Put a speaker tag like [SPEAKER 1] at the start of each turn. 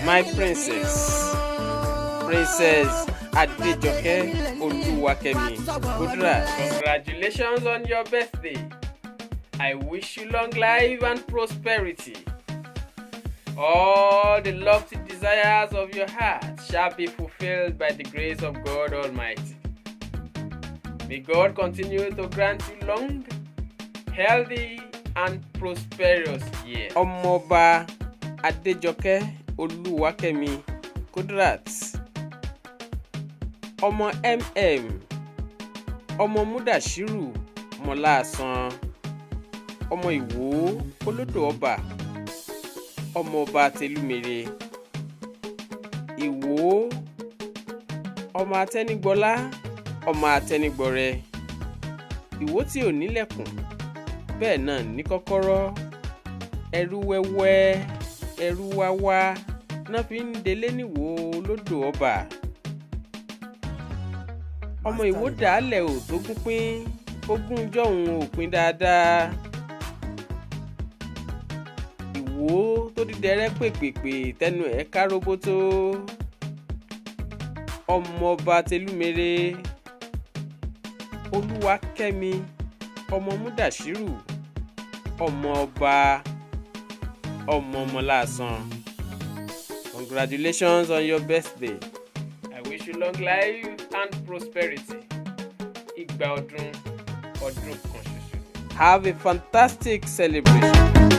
[SPEAKER 1] My princess, Princess Adejoke Oluwakemi Kudirat, congratulations on your birthday. I wish you long life and prosperity. All the lofty desires of your heart shall be fulfilled by the grace of God Almighty. May God continue to grant you long, healthy, and prosperous years. Ọmọọba Adéjọkẹ́ Olúwakẹ́mi Kudirat, ọmọ ọmọ Mudashiru Mọ́láàsán, ọmọ Ìwó Olódò Ọba, ọmọọba Tẹlúmire Ìwó, ọmọ Atẹnigbọlá, ọmọ Atẹnigbọrẹ, Ìwó tí ò nílẹ̀kùn bẹ́ẹ̀ náà ní kọ́kọ́rọ́, ẹrú wẹ́wẹ́ ẹrú wáwá náà fi ń delé níwò lódò ọba. Ọmọ Ìwó dàálẹ̀ ò tó gún pín ogún jọ̀hún ò pín dáadáa. Ìwó tó dídẹrẹ́ pèpèpè tẹnu ẹ̀ ká róbótó. Ọmọọba Tẹlúmire Olúwakẹ́mi, ọmọ Mudashiru, ọmọ ọba, ọmọ Ọmọláàsán, congratulations on your birthday. I wish you long life and prosperity. Ìgbà ọdún ọdún kan ṣoṣo. Have a fantastic celebration.